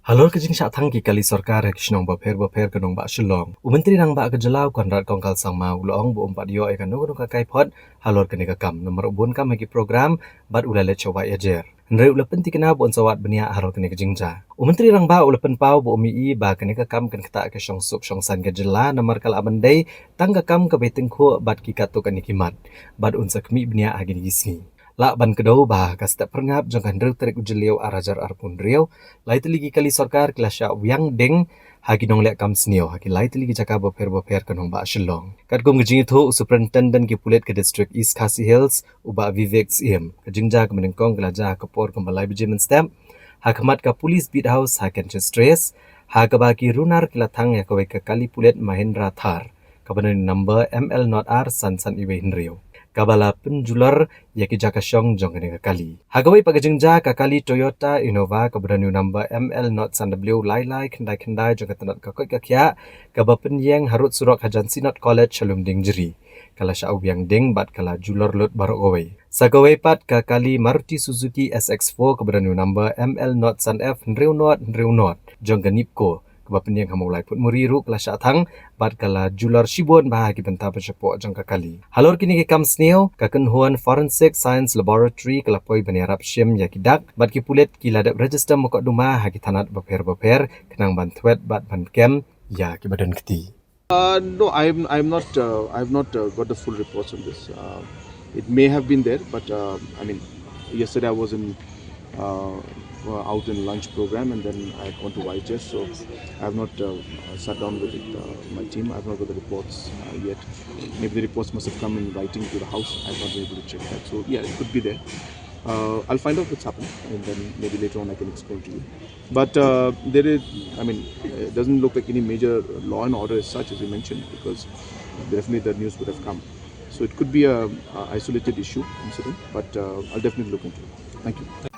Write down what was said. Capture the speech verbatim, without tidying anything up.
Halor ka jingshah thang ki kali sorkar ha ki shnong bapher bapher ka nongbah Shillong, u Myntri Rangbah ka jylla u Conrad Kongkal Sangma u la ong ba um pat ïoh ïa kano kano ka kaiphod halor kane ka kam, namar u bun kam ha ki program bad u la leit sha wah ïa jer. Hynrei u la pynthikna ba un sa wad bniah halor kane ka jingjia. U Myntri Rangbah u la pynpaw ba um ïohi ba kane ka kam kan ktah ka shongsuk shongsan ka jylla, namar ka la ban dei tang ka kam kaba tyngkhuh bad ki katto katne ki mat, bad un sa khmih bniah ha kine ki sngi. Lah ban kdew ba ha ka step phyrngap jong ka hynriew tarik u Jylliew ar hajar arphew hynriew, lai tylli ki kali sorkar ki la shah wiang ding ha ki nongleh kam sniew ha ki lai tylli ki jaka bapher bapher ka nongbah Shillong. Katkum ka jingïathuh u Superintendent ki pulit ka District East Khasi Hills, u Bah Vivek Syiem, ka jingjia kaba nyngkong ka la jia ha ka por kumba lai baje mynstep ha khmat ka Police Beat House ha Kenshin Terrace, ha kaba ki runar ki la thang ïa kawei ka kali pulit Mahindra Thar kaba don ïa u number M L not R san san iwei hynriew, kaba la pynjulor ïa ki jaka shong jong kane ka kali. Ha kawei pat ka jingjia, ka kali Toyota Innova kaba don ïa u number M L not san W lai lai khyndai khyndai jong ka tnat ka koit ka khiah, kaba pynïeng harud surok hajan Synod College ha Lumdiengjri, ka la shah wiang ding bad ka la julor lut baroh kawei. Sa kawei pat, ka kali Maruti Suzuki S X four kaba don ïa u number M L not san F hynriew not hynriew not jong ka NEEPCO, kaba pynïeng ha Mawlai Phuthmuri ruh ka la shah thang bad ka la julor shibun bha ha ki bynta ba shapoh jong ka kali. Halor kine ki kam sniew, ka kynhun Forensic Science Laboratory ka la poi ban ïarap shim ïa ki dak, bad ki pulit ki la dep register mukotduma ha ki thanat bapher bapher khnang ban thwet bad ban kem ïa kiba don kti. Uh, no, I'm I'm not uh, I've not uh, got the full reports on this. Uh, it may have been there, but uh, I mean, yesterday I was in uh, uh, out in lunch program, and then I had gone to Whitechurch, so I've not uh, uh, sat down with it, uh, my team. I've not got the reports uh, yet. Maybe the reports must have come in writing to the house. I've not been able to check that. So yeah, it could be there. Uh, I'll find out what's happening, and then maybe later on I can explain to you. But uh, there is, I mean, it doesn't look like any major law and order as such, as you mentioned, because definitely the news would have come. So it could be a, a isolated issue incident, but uh, I'll definitely look into it. Thank you.